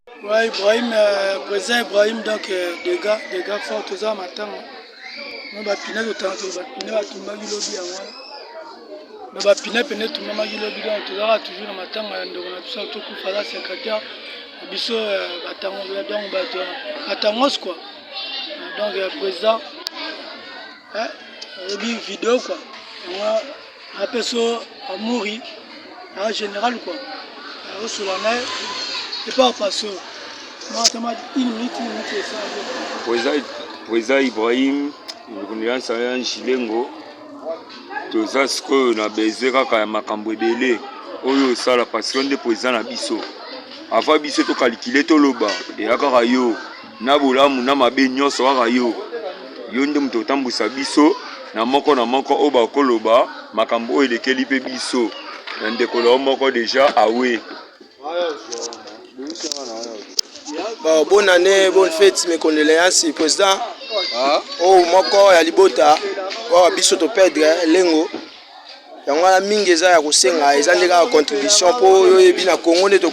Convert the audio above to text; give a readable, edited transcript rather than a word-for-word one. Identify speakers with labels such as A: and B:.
A: Ouais, Ibrahim, président Ibrahim, donc dégâts, dégâts fort, toza matanga. Na ba pine totanga, ba pine batumbaki lobi yango wana. Na ba pine pene etumbamaki lobi, donc tozalaka toujours na matanga ya ndeko na biso tokufa, aza secrétaire na biso batango, donc bato batangos quoi. Donc président oyebi video quoi, yango apesa amuri en général quoi, osola na ye epa paso matama une minute, une minute esala.
B: Président Ibrahim, condoléance ya Njilengo. Toza sikoyo na besoin kaka ya makambo ebele oyo osala, parce que nde président na biso. Avant biso tokalikile, toloba eya kaka yo na bolamu na mabe nyonso, kaka yo. Yo nde moto otambwisa biso na moko na moko oyo bakoloba makambo oyo elekeli mpe biso na ndeko na yo moko déjà awe.
C: Bon, bonne année, bonne fête, mes condoléances, président. Oyo moko ya libota oyo biso toperdre Lengo, yango wana mingi eza ya kosenga, eza nde kaka contribution mpo oyo oyebi na Congo nde.